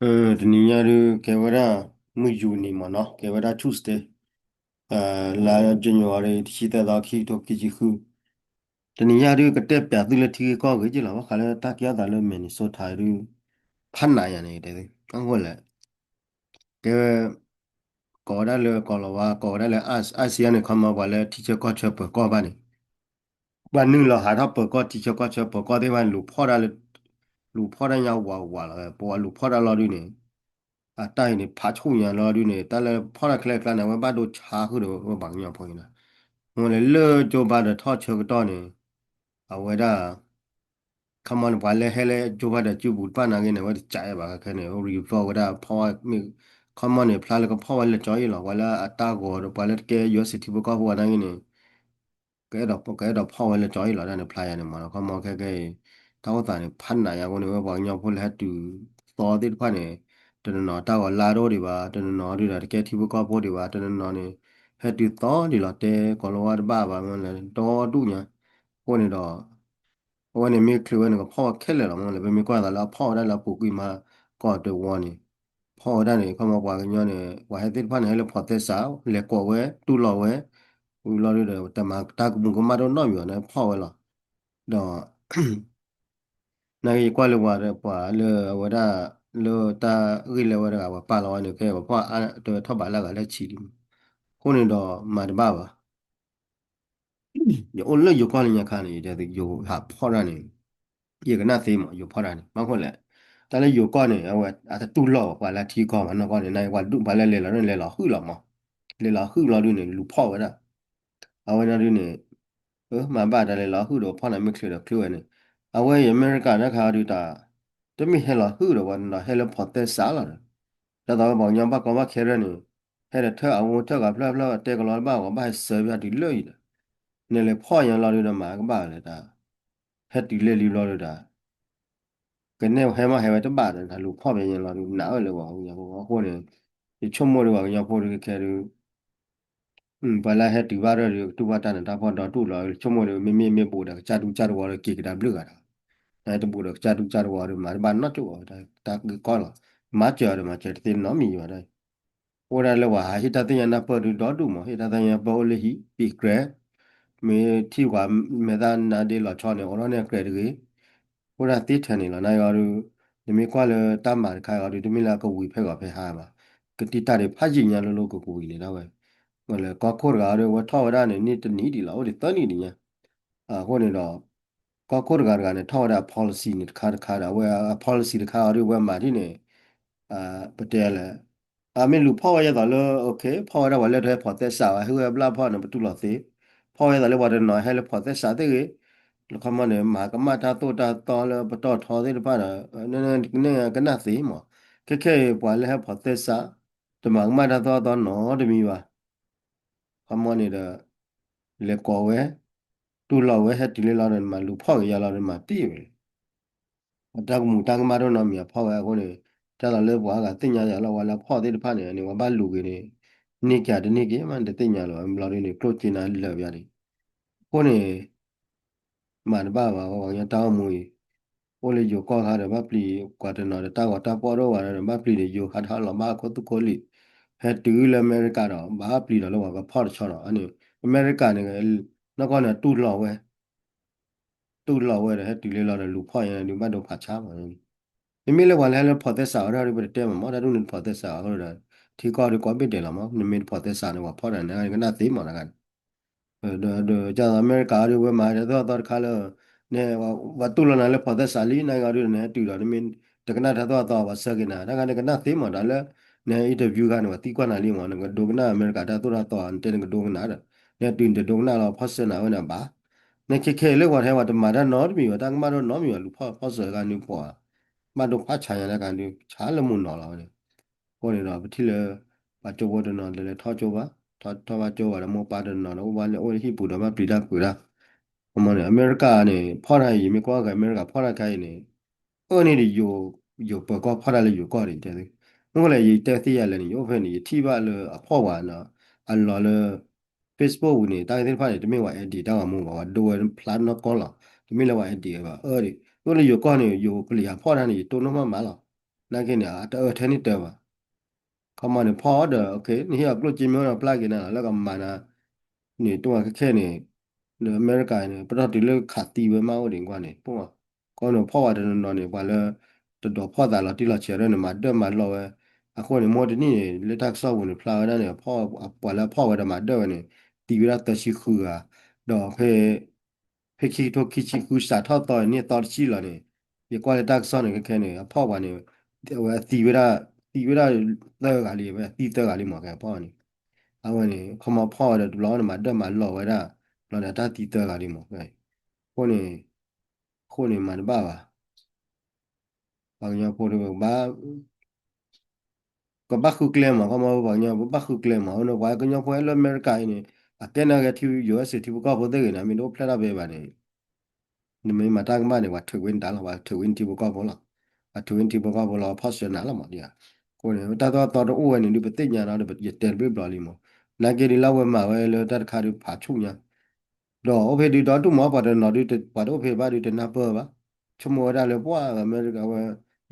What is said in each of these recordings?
တနံၤညါဒုး ကဲဝဲဒၣ် မုၢ်ယူၤနံၤမ့ၢ်နီၤ ကဲဝဲဒၣ် Tuesday လါ January တဆံသၢသီ ခံကထိခံဆံဃု တနံၤညါဒုး ကတဲပၠးသုလၢထံဂ့ၢ်ကီၢ်ဂ့ၢ်က့လီၤ ဘၣ်ဃးလၢတၢ်ကဲထီၣ်သးလၢ Minnesota ဒုး ဖးနးယၤန့ၣ်တဲသု အဃိလဲၣ် ကဲဝဲ ကိးဝဲဒၣ်လၢကီၢ်လီၤဝါ ကိးဝဲဒၣ်လၢ ICE န့ၣ် ခီမီပှၤလၢထံဆၢကီၢ်ဆၢပၢၤကီၢ်ဘၣ်န့ၣ် ပှၤနုာ်လီၤဟးထီၣ်ပၢၤကီၢ်ထံဆၢကီၢ်ဆၢပၢၤကီၢ်သ့ၣ်တဖၣ်န့ၣ် လူၤဖီၣ်ဒၣ်လၢ လူၤဖီၣ်ဒၣ်ညါဝးဝးလီၤ ပှၤလူၤဖီၣ်ဒၣ်လီၤဒုးန့ၣ် အတၢ်အံၤန့ၣ် ဖးဆူၣ်ညါလီၤဒုးန့ၣ် တၢ်လၢဖီၣ်တၢ်ချဲကျါန့ၣ် အဝဲဘၣ်ဒိဆါဃုာ်ဒီးဝဲပှၤကညီဖိအံၤလီၤ မ့ၢ်လၢလၢ Joe Biden ထီၣ်ဆၢကတီၢ်န့ၣ် အဝဲဒၣ် ခီမီန့ၣ် ပှၤလၢဟဲလၢ Joe Biden စုပူၤတဖၣ်နာ်က့န့ၣ် အဝဲတကးဘၣ်ခဲခဲန့ၣ် revoke ဝဲဒၣ်ဖီၣ်မ့ၢ် ခီမီန့ၣ် ဖျါလၢကဖီၣ်ဝဲလၢကၠီအံၤလီၤ ပှၤလၢအတၢ်ဂီၤဒီး ပှၤလၢတကဲ US citizen ဖိကီၢ်ဖိနာ်က့န့ၣ် ကအဲၣ်ဒိး ကအဲၣ်ဒိးဖီၣ်ဝဲလၢကၠီအံၤလီၤ တၢ်န့ၣ်ဖျါယၤန့ၣ်မ့ၢ်နီၤ ခီမီခဲခဲအံၤ တၢ်အိၣ်သးန့ၣ် ဖးနးယၤအဃိန့ၣ် ဝဲပှၤကညီဖိလၢဟဲတုၤသီသ့ၣ်တဖၣ်န့ၣ် တနီၤနီၤတၢ်ဂီၤလါတအိၣ်ဒံးဘၣ် တနီၤနီၤဒုးဒီးတကဲထံဖိကီၢ်ဖိဒံးဘၣ် တနီၤနီၤန့ၣ် ဟဲတုၤသီဒံးလီၤ တဲကိၢ်လီၤဝါတဘၣ်ဘၣ်မ့ၢ်လၢဒီဒူၣ်ညါ အဃိန့ၣ်ဒီး အဝဲန့ၣ်မ့ၢ်ချုးဝဲန့ၣ် ကဖီၣ်ဝဲခဲလၢာ်လီၤမ့ၢ်လၢ ပမ့ၢ်ကွၢ်သးလၢအဖီၣ်ဝဲဒၣ်လၢအပူၤကွံာ်မး ကီၢ်တဝီန့ၣ် ဖီၣ်ဝဲဒၣ်န့ၣ် ခီမီပှၤကညီန့ၣ် ပှၤဟဲသ့ၣ်တဖၣ်န့ၣ် ဟဲလၢဖီၣ်သဲစး လဲၤကိးဝဲ တူၢ်လိာ်ဝဲ ဝံၤလီၤဒုးဒီး တမၤတၢ်ကမူၤကမၣ်တအိၣ်နီတမံၤဘၣ်န့ၣ် ဖီၣ်ဝဲလီၤ ဒီး နာ်က့ယကွၢ်လၢပှၤဒီးပှၤလၢအဝဲဒၣ် လၢတၢ်ဂ့ၢ်လၢဝဲတဂၤ ပှၤပာ်လီၤဝဲန့ၣ် ခဲအံၤပှၤဖီၣ်အါတဝဲထီၣ်ဘးလၢအဂၤလၢဆံလံ အဃိန့ၣ်ဒီးမၤတဘၣ်ဘၣ် ယအိၣ်လၢယိၤကီၢ်လၢညါခါန့ၣ် ယိၤဟးဖီၣ်တၢ်န့ၣ် ယကနၣ်သ့မး ယိၤဖီၣ်တၢ်န့ၣ် ဘၣ်ဃိလဲၣ် တၢ်လၢယိၤကီၢ်န့ၣ် အဝဲအတတူၢ်လိာ်ပှၤလၢထံကီၢ်မးနီၢ်ကီၢ်န့ၣ် နာ်က့ပှၤဒူၣ်ပှၤလၢလဲၤလီၤန့ၣ် လဲၤလီၤဟုၣ်လီၤမး လဲၤလီၤဟုၣ်လီၤဒုးန့ၣ် လူၤဖီၣ်ဝဲဒၣ် အဝဲန့ၣ်ဒုးန့ၣ် မၤဘၣ်တၢ်လဲၤလီၤဟုၣ်ဒီးဖီၣ်န့ၣ်မ့ၢ်ချုးဒီးချုးဝဲန့ၣ် အဝဲအံၤအမဲရကၤတၢ်ခါဒုးတၢ် တမ့ၢ်ဟဲလီၤဟုၣ်ဒီးပှၤတနီၤ ဟဲလၢဖီၣ်သဲစးလီၤဒီး ဒ်သိးပှၤကညီဘၣ်ကီဘၣ်ခဲရၢ်န့ၣ် ဟဲဒီးထၢၣ်အဝဲထၢၣ်ဂၤဖျၢၣ်ဖျၢၣ် တဲကလီၤတဘၣ် ပှၤဘၣ်ဟဲစၢၤဖဲတုၤလၢအံၤဒီး နလဲၤဖီၣ်ညါလီၤဒုးဒီးမၤကဘၣ်လဲၣ်တၢ် ဟဲတုၤလၢလံဘျီဒုးတၢ် ကနဲၣ်ဟဲမးဟဲဝဲတဘၣ်ဒီး တၢ်လူၤဖီၣ်ဖဲညါလီၤဒုး နာ်ဝဲလၢပှၤကညီဖိအဃိန့ၣ် ယဆိကမိၣ်ဒုးပှၤကညီဖိဒုးခဲခဲဒုး ပှၤလၢဟဲတုၤဘၣ်ရၢၢ်ဒီး ကတူၢ်ဘၣ်တၢ်နးတၢ်ဖှီၣ်ဒီတူၢ်လီၤ ဆိကမိၣ်ဒီး မ့မ့ၢ်မ့ၢ်ဘူးဒီးကစၢ်ဒူကစၢ်တဝီဒီးက့ၤကဒါဘျုးဂၤဒီး တဘူးဒီးကစၢ်ဒူကစၢ်တဝီဒီး မၤတဘၣ်နီတကီၢ်ဘၣ် တၢ်ဂ့ၢ်ကီလီၤ မၤစၢၤဒီးမၤစၢၤတသ့နီတမံၤဘၣ်ဒီး အိၣ်ဒၣ်လၢပှၤဟးဟ့ၣ်တၢ်သ့ၣ်ညါနၢ်ပၢၢ်ဒုးဒီဒူၣ်မး ဟ့ၣ်တၢ်သ့ၣ်ညါပၢၢ်အိၣ်လၢဟံၣ် ပံၤကြဲ မ့ၢ်ထံၣ်ပှၤမဲာ်သၣ်နါဒ့လီၤဆီန့ၣ် အိးထီၣ်န့ၢ်အကြဲးတဂ့ၤ အိၣ်ဒၣ်သ့ထဲန့ၣ်လီၤ နာ်က့အီၤဒုး နမ့ၢ်ကွၢ်လၢတၢ်မၤတခါအီၤဒုး တမ့ၢ်လၢအကဝံၤဖဲဂီၤဖဲဟါဘၣ် ကတံၢ်တၢ်ဒံးဖးယံာ်ညါလိၤလိၤကကဝံၤန့ၣ်ဒၣ်ဝဲ လၢကီၢ်ခိၣ်တဂၤအီၤဒုး အဝဲထီၣ်ဝဲဒၣ်န့ၣ် န့ၢ်တနံၣ်ဒံးလီၤ အိၣ်ဒံးသၢနံၣ်ဒံးညါ အဃိန့ၣ်ဒီး ကီၢ်ခိၣ်တဂၤတဂၤန့ၣ် ထီၣ်ဝဲဒၣ် policy န့ၣ်တခါတခါဒီး အဝဲအ policy တခါအီၤဒုး အဝဲမၤဒ်န့ၣ် ပတဲလဲၣ် အမ့ၢ်လူၤဖီၣ်ဝဲဒ်သိးလၢ okay ဖီၣ်ဝဲဒၣ်ပှၤလၢတဟဲဖီၣ်သဲစးဝဲ ဟ့ၣ်ဝဲဘျၣ်ဖီၣ်န့ၣ် ပတူၢ်လိာ်သ့ ဖီၣ်ဝဲဒ်သိးလၢပှၤတနီၤဟဲလၢဖီၣ်သဲစးသ့ၣ်ဂ့ၤ လၢခီမီန့ၣ် မၤကမၣ်တၢ်သိၣ်တၢ်သီလၢပတီၢ်ထီသ့ၣ်တဖၣ်ဒီး ကနၣ်သ့မး ခဲခဲအံၤပှၤလၢဟဲဖီၣ်သဲစး တမၤကမၣ်တၢ်သိၣ်တၢ်သီနီတမံၤဘၣ် ခီမီန့ၣ်ဒီး လဲၤကိးဝဲ တူၢ်လိာ်ဝဲ ဟဲတုၤလံလီၤဒီး နမၤလူၤဖီၣ်က့ၤယၤလီၤဒီး နမၤတ့ၢ်ဝဲ တၢ်ကမူၤတၢ်ကမၣ်တအိၣ်နီတမံၤအဖီၣ်ဝဲအဃိန့ၣ် တၢ်လီၤလၢပှၤအဂၤသ့ၣ်ညါယၤလီၤ ပှၤလၢအဖီၣ်သ့ၣ်တဖၣ်န့ၣ် န့ၣ်ပှၤဘၣ်လူၤက့ၤန့ၣ် န့ၢ်က့ၤတန့ၢ်က့ၤမး တသ့ၣ်ညါလီၤ ဘျီဒ်န့ၣ် ကျိၣ်စ့နၤလၢာ်ပယါဒံး အဃိန့ၣ် မၤတဘၣ်ဘၣ် ပှၤကညီတၢ်အိၣ်မူအံၤ အိၣ်လၢယိၤကီၢ်ခါဒီး ဘၣ်ပျံၤကွၢ်တနီၤဒီး တၢ်ဂီၤတၢ်ဖီၣ်တအိၣ်ဘၣ်ဒီး ဘၣ်ပျံၤဒီးယိၤဟးထီၣ်လီၤဘၣ်ခိၣ်သူၣ်ခိၣ်လံာ် ဟဲတုၤလၢအမဲရကၤဒီး ဘၣ်ပျံၤဒီးလၢပှၤကဖီၣ်တဆီဒီး အန့ၣ် အမဲရကၤန့ၣ် နီၢ်ကီၢ်န့ၣ် တူၢ်လိာ်ဝဲ တူၢ်လိာ်ဝဲဒီး ဟဲတုၤလံလီၤဒီး လူၤဖီၣ်ညါဒုး ဘၣ်ဒိဖးဆါမး မ့မ့ၢ်လၢပှၤလၢဟဲလၢဖီၣ်သဲစးအီၤဒၣ်ဒုး ပတတဲမးမး တၢ်ဒုးန့ၣ်ဖီၣ်သဲစးအီၤဒီး ထံကီၢ်ဒုးကိးဘ့ၣ်ဒဲးလီၤမး နမ့ၢ်တဖီၣ်သဲစးန့ၣ် ပှၤဖီၣ်တၢ်န့ၣ် ကနၣ်သ့မးတဂၤန့ၣ် ဒီး ဒီး ကၢ်သိးအမဲရကၤအီၤဒုး ဝဲမၤတၢ်သိၣ်တၢ်သီတခါလၢ န ပှၤတူၢ်လိာ်နၤလၢဖီၣ်သဲစးလံ နာ်က့အီၤဒုး နဟဲတုၤဒီး နမ့ၢ်တကနၣ်တၢ်သိၣ်တၢ်သီ ပှၤဆၢက့ၤနၤ တၢ်ခါန့ၣ်ကနၣ်သ့မး တၢ်လၢ နဟဲ interview ခါန့ၣ် ပှၤသံကွၢ်နၤလံမး နကဒိကနၣ်အမဲရကၤတၢ်သိၣ်တၢ်သီ နတဲနကဒိကနၣ်ဒီး နဟဲတုၤနတဒိကနၣ်လီၤ ဖီၣ်စၢၤနၤဝဲန့ၣ်ဘၣ် နခဲခဲအံၤလၢပှၤတဟဲပှၤတမၤတၢ်နီတမံၤဘၣ် တၢ်ကမၣ်တအိၣ်နီတမံၤဘၣ် လူၤဖီၣ်ဖီၣ်စၢၤတဂၤန့ၣ်ပှၤ ဘၣ်ဒိဖးဆါညါတဂၤန့ၣ် ဆါလၢမုၢ်နီၤလီၤဝဲန့ၣ် အဃိန့ၣ်ဒီး ပထံၣ်လၢ ပှၤကၠိဖိတနီၤလဲၤလဲၤထီၣ်ကၠိဘၣ် ထီၣ်ထီၣ်ဘၣ်ကၠိဘၣ်ဒီး မိၢ်ပၢ်တနီၤဒီး အိၣ်ဘၣ်လၢအိၣ်လၢဟံၣ်ပူၤဒီး ဘၣ်ပျံၤတၢ်ပှ့ၤတၢ် အမ့ၢ်န့ၣ် အမဲရကၤန့ၣ် ဖီၣ်တၢ်အံၤ မ့ၢ်ကွၢ်က့ၤအမဲရကၤဖီၣ်တၢ်ခါအံၤန့ၣ် အၢန့ၢ်ဒံး ယိၤပၢၤကီၢ်ဖီၣ်တၢ်လၢယိၤကီၢ်ဒံးတဲသု မ့ၢ်လၢယတဲသ့ယၤလဲၣ်န့ၣ် ယအိၣ်ဖဲန့ၣ် ယထံၣ်ဘၣ်လၢအဖီၣ်ဝဲနီၤ အလီၤလၢ Facebook ပူၤန့ၣ် တၢ်ဂ့ၢ်သ့ၣ်တဖၣ်န့ၣ် တမ့ၢ်ဝဲ edit တၢ်ဂီၤမူဘၣ် ဝဲဒိဝဲဖျါနီၢ်ကီၢ်လီၤ တမ့ၢ်လၢဝဲ edit ဘၣ်အၢဒံး အိၣ်လၢယိၤကီၢ်န့ၣ် ယိၤပလံၤဟးဖီၣ်တၢ်န့ၣ် ယတိၢ်နီၣ်မးမးလီၤ နာ်က့န့ၣ် အတအၢထဲန့ၣ်တၢ်ဘၣ် ခီမီန့ၣ် ဖီၣ်အီၤဒီး နဟ့ၣ်အီၤကျိၣ်စ့မ့ၢ်အိၣ်ဒီးပျၢ်က့ၤနၤလီၤ လၢကမၤနၤန့ၣ် တမ့ၢ်ခဲခဲန့ၣ် လၢအမဲရကၤန့ၣ် ပတီၢ်တုၤလၢခးသံဝဲမးအိၣ်ဒံးကွၢ်န့ၣ် ပှၤ ခီန့ၣ်ဖီၣ်ဝဲတနီၤနီၤန့ၣ် ပှၤလၢ တဒိးဖီၣ်သးလီၤတံၢ်လီၤဆဲးဒၣ်န့ၣ် မၤဒၢၣ်မၤလီၤဝဲ အဃိန့ၣ် မ့ၢ်တနံၣ်န့ၣ် လၢတၢ်ကစီၣ်ပူၤန့ၣ် ဖျါဝဲဒၣ်န့ၣ် ပှၤလၢအဖီၣ်ဝဲဒီးမၤဒၢၣ်ဝဲန့ၣ် သံဝဲဒၣ်သၢဆံဃုဂၤ ဒီးဖဲ ဖဲခံကထိခံဆံဃုစးထီၣ်သီန့ၣ် သီတဆံလီၤန့ၣ် ယကွၢ်လၢတၢ်ကစီၣ်န့ၣ် ခဲခဲန့ၣ် အဖီၣ်ပှၤန့ၣ် အဝဲအသံဝဲဒၣ် သံဝဲဒၣ်သၢဂၤလံ အဝဲအသံသၢဂၤလံမး ခဲအဖီၣ်န့ၣ် အဝဲန့ၣ် ခီမီဖီၣ်ဝဲဒီးတဘျီန့ၣ် မၤဒၢၣ်မၤလီၤဝဲဒၣ် ဘျီန့ၣ် အတၢ်သံသၢဂၤလံမး အဃိန့ၣ် အဃိန့ၣ်မၤတဘၣ်ဘၣ် ပှၤကညီဖိတဘၣ် ကဘၣ်ဃုကျဲမး ခီမီပှၤကညီ ပဘၣ်ဃုကျဲမး အဃိန့ၣ် ပှၤကညီဖိဟဲလၢအမဲရကၤအံၤန့ၣ် အကဲနာ်က့ ထံ ယူအ့စ့ၣ် ထံဖိကီၢ်ဖိသ့ၣ်ဂ့ၤန့ၣ် မ့ၢ်တအိၣ်ဖျဲၣ်ထီၣ်ဖဲဘၣ်န့ၣ် နမ့ၢ်မၤတၢ်ကမၣ်န့ၣ် ပှၤထုးဝဲနတၢ်လီၤ ပှၤထုးဝဲနထံဖိကီၢ်ဖိလီၤ ပှၤထုးဝဲနထံဖိကီၢ်ဖိလီၤ ဖီၣ်စၢၤနၤလီၤမး အဃိန့ၣ် တၢ်သိၣ်တၢ်သီတအိၣ်ဝဲန့ၣ်ဒုး ပသ့ၣ်ညါဒီး ယတဲတဘျုးဘျီလံမး နာ်က့ဒ်လၢအဝဲမၤဝဲလၢတၢ်တခါဒုးဖးဆူၣ်ညါ ဒီးအိၣ်ဖဲဒုး ဒီဒူၣ်မး ပှၤတနီၤဒုး ပှၤတအိၣ်ဖဲဘၣ်ဒုး တနၢ်ပၢၢ်ဘၣ် ဆိကမိၣ်ဝဲဒၣ်လၢပှၤအမဲရကၤဝဲ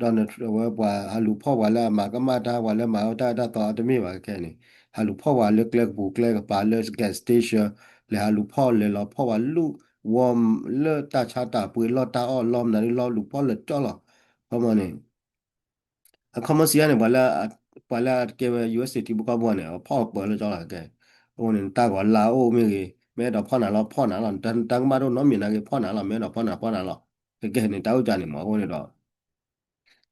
ဒီးဝဲပှၤဟးလူၤဖီၣ်ပှၤလၢအမၤကမၣ်တၢ် ပှၤလၢမၤဝဲတၢ်အၢတၢ်သီတမ့ၢ်ဘၣ်ခဲခဲန့ၣ် ဟးလူၤဖီၣ်ပှၤလၢကျဲကပူၤကျဲကပၤလၢ gas station လဲၤဟးလူၤဖီၣ်လဲၤလီၤဖီၣ်ပှၤလူၢ်ဝီလၢတၢ်ဆါတၢ်ပှ့ၤလီၢ်တၢ်အီၣ်လီၢ်မနုၤဒုးလီၤလူၤဖီၣ်လၢာ်ကၠီလီၤ ခီမီန့ၣ် အခီမီစံးယါန့ၣ် ပှၤလၢ ပှၤလၢအကဲဝဲ ယူအ့စ့ၣ် ထံဖိကီၢ်ဖိန့ၣ် အဖီၣ်ပၢၢ်လၢကၠီလီၤခဲ အဃိန့ၣ် နတၢ်ဂီၤလါအိၣ်မ့ၢ်ဂ့ၤ မ့ၢ်အဲၣ်ဒိးဖီၣ်နၤလီၤဖီၣ်နၤလီၤ နတၢ်ကမၣ်တအိၣ်နီတမံၤနာ်က့ ဖီၣ်နၤလီၤ မ့ၢ်အဲၣ်ဒိးဖီၣ်နၤဖီၣ်နၤလီၤ ခဲခဲန့ၣ် တၢ်အိၣ်ကၢန့ၣ်မး အဃိန့ၣ်ဒီး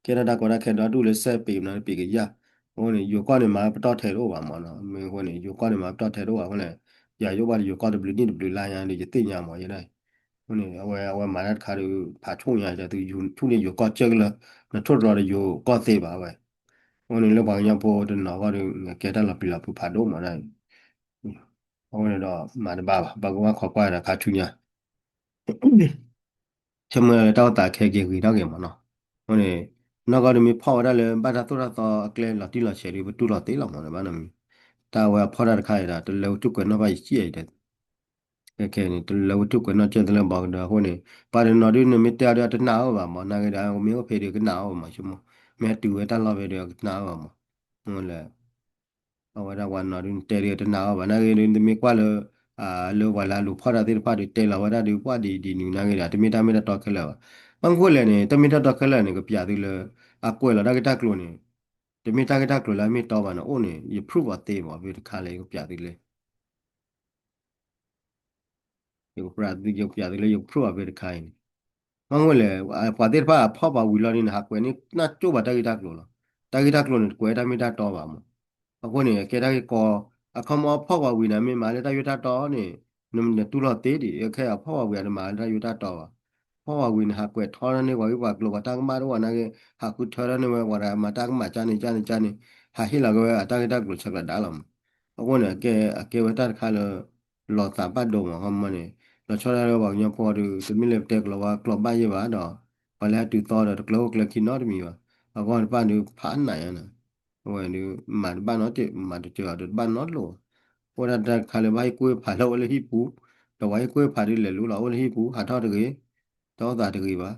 ကဲထီၣ်တၢ်ကီတၢ်ခဲဒီဒူၣ်လၢစဲးပ့ၤမနုၤပ့ၤကယၢ် အဃိန့ၣ် ယိၤကီၢ်န့ၣ် မၤပတီၢ်ထဲတအိၣ်ဘၣ်မးနီၤ မ့ၢ်အဃိန့ၣ် ယိၤကီၢ်န့ၣ် မၤပတီၢ်ထဲတအိၣ်ဘၣ်အဃိန့ၣ် ယၤယိၤဘၣ်ဒီးယိၤကီၢ်တဘျုးနံၣ်တဘျုးလါညါဒီး ယသ့ၣ်ညါမး ယဲဒၣ် အဃိန့ၣ် အဝဲ အဝဲမၤတၢ်တခါဒီး ဖးဆူၣ်ညါ ယၤသုဆူၣ်န့ၢ်ယိၤကီၢ်ကၢၢ်ကလၢ နထိၣ်တရီဒီးယိၤကီၢ်သ့ဘၣ်ဝဲ အဃိန့ၣ် လၢပှၤကညီဖိတနီၤအဂီၢ်ဒီး ကဲတၢ်လီၤပျံၤလီၤဖုးဖးဒိၣ်မးဒၣ် အဃိန့ၣ်ဒီး မၤတဘၣ်ဘၣ် ပှၤကဘၣ်ခိးကွၢ်ဒီးခါဆူညါ ဆၢမုၢ်လၢ်လၢတၢ်အိၣ်သးခဲက့ၤဂ့ၤထီၣ်က့ၤမးနီၤ အဃိန့ၣ် နီၢ်ကီၢ်ဒီးမ့ၢ်ဖီၣ်ဝဲဒၣ်လၢဘၣ်တၢ်သိၣ်တၢ်သီအကျဲလီၤတံၢ်လီၤဆဲးဒီး ပတူၢ်လိာ်သ့လီၤမး ဘၣ်နီတမံၤ တၢ်ဝဲအဖီၣ်တၢ်တခါအံၤဒီး တလၢဝဲထူၣ်ကွဲးနီၣ်ဘၣ်ယစံၣ်အံၤဒီး ခဲခဲန့ၣ် တလၢဝဲထူၣ်ကွဲးနီၣ်ကၢၢ်တလၢဘီကဒီးအဃိန့ၣ် ပှၤတနီၤဒုးနမ့ၢ်တဲအီၤဒီးတနာ်အီၤဘၣ်မး နာ်က့ဒီး မ့ၢ်အိၣ်ဖဲဒီးကနာ်အီၤဘၣ်မး ဆိကမိၣ် မ့ၢ်ဟဲတုၤဝဲတၢ်လီၢ်ဖဲဒီးကနာ်အီၤဘၣ်မး မ့ၢ်လဲၣ် အဝဲဒၣ်ပှၤနီၤဒုးနတဲဒီးတနာ်အီၤဘၣ် နာ်က့ဒုးနမ့ၢ်ကွၢ်လၢ လၢပှၤလၢအလူၤဖီၣ်တၢ်သ့ၣ်တဖၣ်ဒီး တဲလီၤဝဲဒၣ်ဒီးပှၤဒ်ဒ်နုၤနာ်က့ဒီး တမ့ၢ်တၢ်မ့ၢ်တၢ်တီခဲလၢာ်ဘၣ် ဘၣ်မနုၤဃိလဲၣ်န့ၣ် တၢ်မ့ၢ်တၢ်တီခဲလၢာ်န့ၣ် ကပျးသုလၢ အကွဲးလီၤတၢ်ဂ့ၢ်တၢ်ကျိၤန့ၣ် တမ့ၢ်တၢ်ဂ့ၢ်တၢ်ကျိၤလၢအမ့ၢ်တီဘၣ်န့ၣ် အိၣ်န့ၣ် ယ proof အီၤသ့မး ဖဲတခါလၢယကပျးသုလၢ ယကပျးသုလၢယက proof အီၤဖဲတခါအံၤန့ၣ် ဘၣ်မနုၤလဲၣ် ပှၤသ့ၣ်တဖၣ်အဖီၣ်ပှၤဝံၤလီၤန့ၣ် ဟးကွဲးန့ၢ်နၢ်ကၠိဘၣ်တၢ်ဂ့ၢ်တၢ်ကျိၤလီၤ တၢ်ဂ့ၢ်တၢ်ကျိၤန့ၣ် တကွဲးတၢ်မ့ၢ်တၢ်တီဘၣ်မး အဃိန့ၣ် ကဲတၢ်ဂ့ၢ်ကီ အခီမီဖီၣ်ပှၤဝံၤန့ၣ် မ့ၢ်မၤလၢတၢ်ယိၣ်တၢ်တီန့ၣ် နတူၢ်လိာ်သ့ဒံး ခဲအဖီၣ်ပှၤဝံၤန့ၣ် မၤလၢတၢ်ယိၣ်တၢ်တီဘၣ် ဖီၣ်ပှၤဝံၤန့ၣ် ဟးကွဲးထီထီၣ်န့ၢ်ပှၤဂ့ၢ်ပှၤကျိၤ ပှၤတၢ်ကမၣ်တအိၣ်ဘၣ်နာ်က့ ဟးဃုထၢထီၣ်န့ၢ်ဝဲ ပှၤတဂၤမၤတၢ်ကမၣ်ကၢ်န့ၣ်ကၢ်န့ၣ်ကၢ်န့ၣ် ဟးဟ့ၣ်လီၤက့ၤဝဲအတၢ်ဂ့ၢ်တၢ်ကျိၤဆဲးကျိးဒါလီၤမး အဃိန့ၣ် အကဲ အကဲဝဲတၢ်တခါလၢ လီၤသးဘၣ်ဒိမး ခီမီန့ၣ် လီၤဆီဒၣ်လၢပှၤကညီဖိဒီး တမ့ၢ်လၢပတဲကလီၤဝဲကျိာ်ဘၣ်ယဲၢ်ဘၣ်ဒီး ပှၤလၢဟဲတုၤသီဒီးတကျၢၤအိၣ်ကျၢၤခံနီတမံၤဘၣ် အဂီၢ်တဖၣ်ဒုးဖးနးယါန့ၣ် အဝဲဒုး မၤတဘၣ်နီတဘျီ မၤတစၢၤအီၤဒီးတဘၣ်နီတဘျီဘၣ် အိၣ်ဒၣ်တၢ်တခါလၢဘၣ်ဟ့ၣ်ကူၣ်ဟ့ၣ်ဖးလၢအိၣ်လၢဟံၣ်ပူၤ ဒီးပှၤဟ့ၣ်ကူၣ်ဟ့ၣ်ဖးဒုးလဲၤလူလီၤအိၣ်လၢဟံၣ်ပူၤ ဟးထီၣ်တဂ့ၤ တၢ်အိၣ်သးတဂ့ၤဘၣ်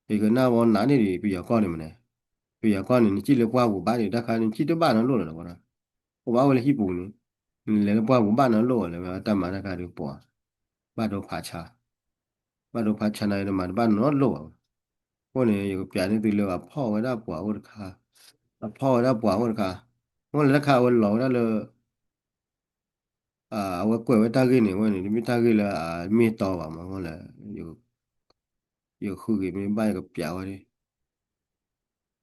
ယကနၣ်ဝဲနးန့ၣ်ဒံး ပယီၤကီၢ်န့ၣ်မးန့ၣ် ပယီၤကီၢ်န့ၣ် နစံၣ်လၢပှၢ်ပူၤဘၣ်န့ၣ် တၢ်ခါန့ၣ် နစံၣ်တဘၣ်နီတလိၣ်လၢၤဒီး အိၣ်ဘၣ်အိၣ်လၢဟံၣ်ပူၤန့ၣ် နလဲၤလၢပှၢ်ပူၤဘၣ်နီတလိၣ်လၢၤ တၢ်မၤတၢ်ခါဒုးပှၤ ဘၣ်ဒိဖးဆါ ဘၣ်ဒိဖးဆါန့ၣ် နမၤတဘၣ်နီတလိၣ်ဘၣ် အဃိန့ၣ် ယကပျးန့ၢ်သုလၢအဖီၣ်ဝဲဒၣ်ပှၤအိၣ်တခါ အဖီၣ်ဝဲဒၣ်ပှၤအိၣ်တခါ အဃိန့ၣ်လၢတခါအဝဲလီၤဝဲဒၣ်လၢ အဝဲကွဲးဝဲတၢ်ဂ့ၢ်န့ၣ် အဝဲန့ၣ် တမ့ၢ်တၢ်ဂ့ၢ်လၢအမ့ၢ်တီဘၣ်မး အဃိလဲၣ် ယဃုဂ့ၤမ့ၢ်ဘၣ်ယကပျးဝဲဒၣ်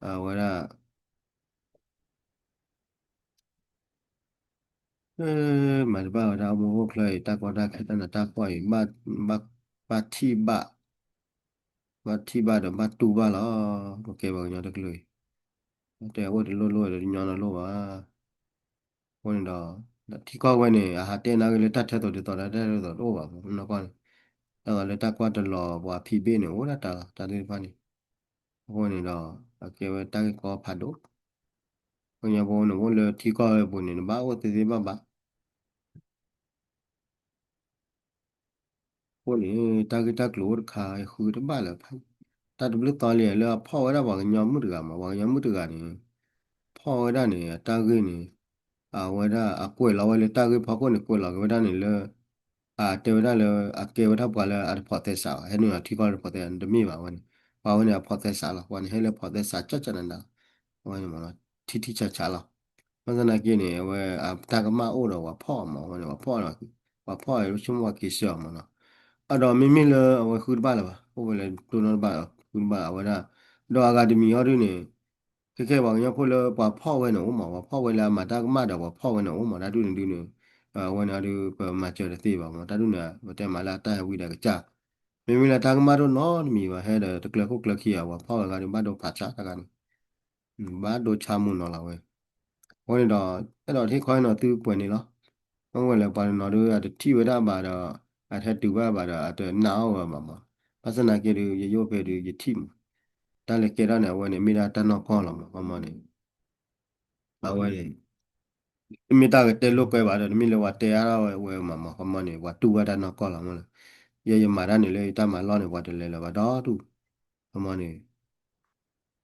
အဝဲဒၣ် မၤတဘၣ်ဝဲဒၣ်အိၣ်မူအိၣ်ချၢအံၤ တၢ်ကီတၢ်ခဲတၢ်နးတၢ်ဖှီၣ်အံၤ ဘၣ်ထံၣ်ဘၣ် ဘၣ်ထံၣ်ဘၣ်ဒီးဘၣ်တူၢ်ဘၣ်လီၤ ပကဲပှၤကညီတကလုာ်အံၤ တဲအိၣ်တလိၣ်လိၣ်ဒီးတညီနုၢ်လိၣ်ဘၣ် အဃိန့ၣ်ဒီး ထံကီၢ်ဝဲန့ၣ် အဟးတဲနာ်က့လၢတၢ်ထဲသိးဒ်သိးဒီးတၢ်ထဲသိးတအိၣ်ဘၣ်မး နီၢ်ကီၢ်န့ၣ် တၢ်သိးလၢတၢ်ကွၢ်တလီၤပှၤဖံးဘ့ၣ်န့ၣ် အိၣ်ဒၣ်တၢ်လီၤ တၢ်သ့ၣ်တဖၣ်န့ၣ် အဃိန့ၣ်ဒီး အကဲဝဲတၢ်ဂ့ၢ်ကီဖးဒိၣ် ပှၤကညီဖိန့ၣ် အိၣ်လၢထံကီၢ်ဝဲပူၤန့ၣ် နဘၣ်အိၣ်သ့သ့ဘၣ်ဘၣ် အဃိန့ၣ် တၢ်ဂ့ၢ်တၢ်ကျိၤအိၣ်တခါ ယဃုတဘၣ်လၢၤဖး တၢ်တဘျုးသီလံလၢအဖီၣ်ဝဲဒၣ်ပှၤကညီမုၣ်တဂၤမး, ပှၤကညီမုၣ်တဂၤန့ၣ် ဖီၣ်ဝဲဒၣ်န့ၣ် အတၢ်ဂ့ၢ်န့ၣ် အဝဲဒၣ်အကွဲးလီၤဝဲလၢတၢ်ဂ့ၢ်ဖီခိၣ်န့ၣ် ကွဲးလီၤက့ၤဝဲဒၣ်န့ၣ်လၢ အတဲဝဲဒၣ်လၢ အကဲဝဲဒၣ်ပှၤလၢအတဖိးသဲစးဘၣ်, ဟဲနုာ်လီၤထံကီၢ်လၢတဖိးသဲစး တမ့ၢ်ဘၣ်ဝဲန့ၣ်, ပှၤဝဲန့ၣ်အဖိးသဲစးလီၤ, ပှၤန့ၣ်ဟဲလၢဖိးသဲစးကၠၢ်ကၠၢ်နးနး ဝဲန့ၣ်မးနီၤ, ထံထံဆးဆးလီၤ. ဘၣ်ဆၣ်သနာ်က့န့ၣ် အဝဲအတၢ်ကမၣ်အိၣ်ဒီးပှၤဖီၣ်အီၤမး, ဝဲန့ၣ် ပှၤဖီၣ်, ပှၤဖီၣ်အီၤဆိကမိၣ်ပှၤက့ၤစၢၤအီၤမးနီၤ. အဒီးမ့မ့ၢ်လၢအဝဲဃုတဘၣ်လၢၤဘၣ်, အိၣ်ဝဲလၢတိၢ်နီၣ်တဘၣ်, ဃုတဘၣ်အဝဲဒၣ်, ဒီးအဂၤတမံၤအီၤဒုန့ၣ် ခဲခဲပှၤကညီဖိလၢပှၤဖီၣ်ဝဲန့ၣ်အိၣ်မး, ပှၤဖီၣ်ဝဲလၢအမၤတၢ်ကမၣ်ဒီးပှၤဖီၣ်ဝဲန့ၣ်အိၣ်မး, တၢ်ဒုန့ၣ်ဒုန့ၣ် အဝဲန့ၣ်အီၤဒု ပမၤစၢၤတသ့ဘၣ်မး, တၢ်ဒုန့ၣ် ပတဲမၤလၢအတၢ်ဟဲဝံဒီးကစၢ်, မ့မ့ၢ်လၢတၢ်ကမၣ်ဒိၣ်နီတမံၤဘၣ် ဟဲဒီးတကျၢၤခိၣ်ကျၢၤခံဂၤ ပှၤဖီၣ်ဝဲဂၤဒု ဘၣ်ဒိဖးဆါတဂၤန့ၣ် ဘၣ်ဒိဆါမုၢ်နီၤလီၤဝဲ. အဃိန့ၣ်ဒီး အဲၣ်ဒိးဟ့ၣ်ခီဟ့ၣ်နီၤသုပှဲၤန့ၣ်လီၤ. မ့ၢ်ဝဲလၢပှၤတနီၤဒု အတထံၣ်ဝဲဒၣ်ဘၣ်ဒီး အတဟဲတုၤဘၣ်ဘၣ်ဒီး အတနာ်အီၣ်ဝဲဘၣ်မး, ဘၣ်ဆၣ်သနာ်က့ဒု ယယိၣ်ဖဲဒု ယထံၣ်မး, တၢ်လၢကဲထီၣ်န့ၣ် အဝဲန့ၣ်မ့ၢ်ဒၣ်တၢ်နီၢ်ကီၢ်လီၤမး, ခီမီန့ၣ် အဝဲန့ၣ် တမ့ၢ်တၢ်ကတဲလိာ်ကွဲဘၣ်ဒီး တမ့ၢ်လၢပှၤတဲအါထီၣ်ဝဲမးမး, ခီမီန့ၣ် ပှၤတူၢ်ဝဲတၢ်နီၢ်ကီၢ်လီၤမး, ယဲယမၤတၢ်န့ၣ်လၢယတၢ်မၤလီၢ်န့ၣ် ပှၤတလဲၤလၢၤဘၣ်ဒီတူၢ်, ခီမီန့ၣ်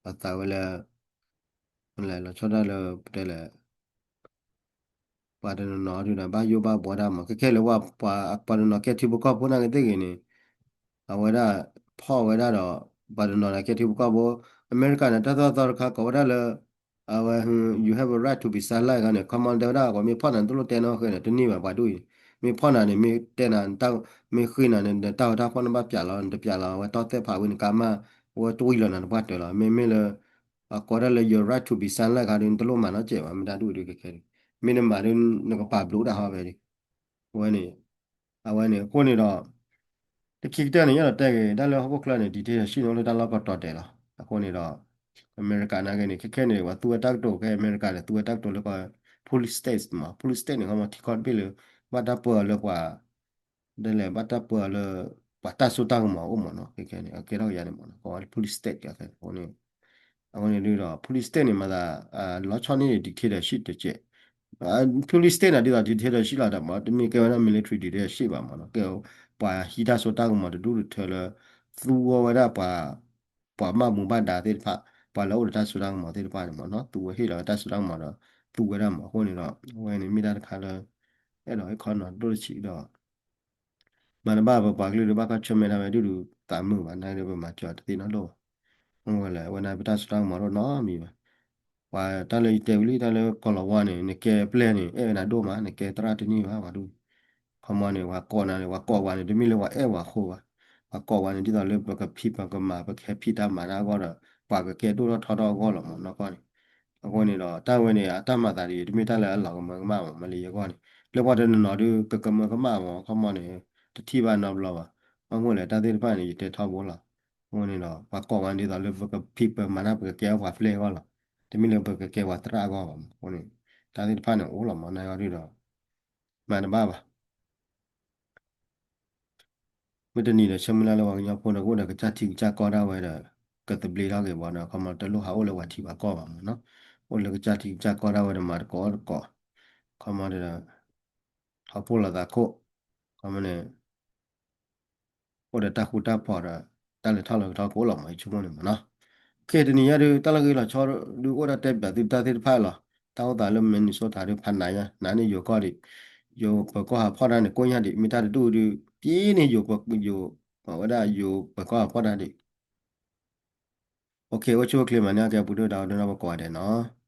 ပှၤသးဝဲလၢ လီၤဆီဒၣ်လၢပတဲလဲၣ် ပှၤတနီၤနီၤဒုဒီး ဘၣ်ယိၣ်ဘၣ်ဘှီတၢ်မး, ခဲခဲလၢပှၤ ပှၤတနီၤကဲထံဖိကီၢ်ဖိနာ်က့သ့ၣ်ဂ့ၤန့ၣ် အဝဲဒၣ်ဖီၣ်ဝဲဒၣ်ဒီး ပှၤတနီၤန့ၣ်ကဲထံဖိကီၢ်ဖိ, အမဲရကၤန့ၣ် တၢ်သိၣ်တၢ်သီတခါကိးဝဲဒၣ်လၢ အဝဲ you have a right to be silent ခါန့ၣ် ခီမီတဲဝဲဒၣ် ပှၤမ့ၢ်ဖီၣ်နၤတလိၣ်တဲနီတဂၤန့ၣ် တန့ၢ်ဘၣ်ပှၤဒ်အံၤ, မ့ၢ်ဖီၣ်နၤန့ၣ် မ့ၢ်တဲနၤ မ့ၢ်ဃ့နၤန့ၣ် တၢ်ဂီၤတၢ်ဖီၣ်န့ၣ်ဘၣ်ပၠးလီၤ, နတပၠးလီၤ အဝဲတီၢ်သဲၣ်ဖးဝံၤနကါမၢ် အဝဲတဝံၤလီၤနၤတပှၢ်တၢၢ်လီၤ, မ့မ့ၢ်လၢ အကိးဒၣ်လၢ your right to be silent ခါဒု နတလိၣ်မၤနီတစဲးဘၣ်, မ့ၢ်တၢ်ဒ်အံၤဒု ခဲခဲဒု မ့ၢ်နမၤဒု နကပာ်ဘျုးတၢ်ဟီဖဲဒု အဝဲန့ၣ် အဝဲန့ၣ် အဃိန့ၣ်ဒီး တခံကတၢၢ်န့ၣ် ယအဲၣ်ဒိးတဲဂ့ၤ တၢ်လၢဟီၣ်ခိၣ်ချၢန့ၣ် dictatorship န့ၣ် အိၣ်လၢတၢ်လီၢ်ကီတီၤတဲာ်လီၤ. အဃိန့ၣ်ဒီး အမဲရကၤနာ်က့န့ၣ် ခဲခဲန့ၣ် ပှၤသူဝဲတၢ်ကတိၤ ခဲအမဲရကၤန့ၣ် သူဝဲတၢ်ကတိၤလၢကီး police state မး police state န့ၣ် ခီမီထံကီၢ်တဘ့ၣ်လၢ ဘၣ်တၢ်ပၢအီၤလၢပှၤ ဒ်လဲၣ် ဘၣ်တၢ်ပၢအီၤလၢ ပှၤတၢ်စိတၢ်ကမီၤအိၣ်မးနီၤ ခဲခဲန့ၣ် အကဲထီၣ်ကယၤန့ၣ်မးနီၤ ကီးဝဲလၢ police state အဃိန့ၣ် အဃိန့ၣ်ဒုဒီး police state န့ၣ် မၤသး လီၤဆီန့ၢ် dictatorship တကဲး police state န့ၣ် ဒ်သိး dictatorship လီၤတၢ်မး တမ့ၢ်ကဲဝဲဒၣ် military dictatorship ဘၣ်မးနီၤ ကဲ ပှၤဟံးတၢ်စိတၢ်ကမီၤတဒူၣ်တထၢလၢ သူဝဲဒၣ်ပှၤ ပှၤဘၣ်မူဘၣ်ဒါသ့ၣ်တဖၣ် ပှၤလၢအိၣ်ဒီးတၢ်စိတၢ်ကမီၤသ့ၣ်တဖၣ်န့ၣ်မးနီၤ သူဝဲဟ့ၣ်လီၤတၢ်စိတၢ်ကမီၤဒီး သူဝဲဒၣ်မး အဃိန့ၣ်ဒီး အဝဲန့ၣ်မ့ၢ်တၢ်တခါလၢ အဲၣ်ဒိးဟ့ၣ်ခီနီၤဒိၣ်တဆံးဒီး မၤတဘၣ်ပပှၤကလုာ်ဒီးဘၣ်ခီဆၢမဲာ်ဒၣ်ဝဲဒုဒုးသးမုာ်ဘၣ် နာ်က့ဒီးပမၤစၢၤတသ့နီတလိၣ်ဘၣ် မ့ၢ်ဝဲလဲၣ် အဝဲန့ၣ်ပတၢ်စိတၢ်ကမီၤဒိၣ်နီတမံၤဘၣ် ပှၤတၢ်လၢယတဲဝံၤလံ တၢ်လၢကီၢ်လီၤဝါန့ၣ် နကဲပျဲၢ်န့ၣ် အဲၣ်ဝဲနၤဒိၣ်မး နကဲသရၣ်တန့ၢ်ဘၣ် ပှၤဒုး ခီမီန့ၣ် ပှၤကိးနၤန့ၣ် ပှၤကိးပှၤန့ၣ် တမ့ၢ်လၢပှၤအဲၣ်ပှၤဃိဘၣ် ပှၤကိးပှၤန့ၣ် ဒ်သိးလၢပကဖံးပကမၤ ပကဟဲဖံးတၢ်မၤတၢ်အဂီၢ်ဒီး ပှၤကကဲဒိၣ်ထီၣ်ထီထီၣ်အဂီၢ်လီၤမး နီၢ်ကီၢ်န့ၣ် အဃိန့ၣ်ဒီး တၢ်ဝဲန့ၣ် အတၢ်မၤသးဒ်အံၤ တမ့ၢ်တၢ်လၢအလီၤကမၢကမၣ်မး မ့ၢ်လၢယဂီၢ်န့ၣ် လၢပှၤတနီၤနီၤဒုး ကကမၢကမၣ်မး ခီမီန့ၣ် တထံၣ်ဘၣ်နီတဘျီဘၣ် အဃိလဲၣ် တၢ်သ့ၣ်တဖၣ်န့ၣ် ယတဲထီဘိလီၤ အဃိန့ၣ်ဒီး ပှၤကိးပှၤဒ်သိးလၢပကဖံးပမၤတၢ် ပကကဲပှၤပျဲၢ်အဂီၢ်လီၤ တမ့ၢ်လၢပကကဲပှၤသရၣ်အဂီၢ်ဘၣ်မး အဃိန့ၣ် တၢ်သ့ၣ်တဖၣ်န့ၣ်အိၣ်လီၤမး နာ်က့ဒုးဒီး မၤတဘၣ်ဘၣ် မုၢ်တနံၤဒီး ဆၢမုၢ်လၢ်လၢ ပှၤကညီဖိဒီးကအိၣ်ဒီးကစၢ်ထံကစၢ်ကီၢ်ဒၣ်ဝဲဒီး ကသဘျ့ထီၣ်က့ၤဘၣ်ဒီး ခီမီတလိၣ်ဟးအိၣ်လၢပှၤထံပှၤကီၢ်ဘၣ်မးနီၤ အိၣ်လၢကစၢ်ထံကစၢ်ကီၢ်ဒၣ်ဝဲဒီး မၤတကိးတကိး ခီမီဒီး ထီၣ်ဖှိၣ်လိာ်သးခိၣ် ခီမီန့ၣ် အိၣ်ဒီးတၢ်ဃူတၢ်ဖိးဒီး တၢ်လဲၤထီၣ်လဲၤထီကအိၣ်လီၤမး ယဆိကမိၣ်န့ၣ်မးနီၤ ခဲတနံၤညါဒုး တၢ်လီၢ်ဂ့ၢ်လီၤဆီဒုး အိၣ်ဒၣ်တဲပၠးသုတၢ်သ့ၣ်တဖၣ်လီၤ တၢ်အိၣ်သးလၢ Minnesota ဒုး ဖးနးညါ နးန့ၢ်ယိၤကီၢ်ဒံး ယိၤပၢၤကီၢ်ဟးဖီၣ်တၢ်န့ၣ် ကိၢ်ညါဒံး မ့ၢ်တၢ်တဒူၣ်ဒုး ပ့ၤန့ၢ်ယိၤပၢၤ ယိၤ အဝဲဒၣ်ယိၤပၢၤကီၢ်ဟးဖီၣ်တၢ်ဒံး အိၣ်ဆူၣ်အိၣ်ချ့မးန့ၣ် ကဲပူၤဒိၣ်ဒီး ဒိၣ်နီၢ်ပကိးဂၤဒဲးနီၤ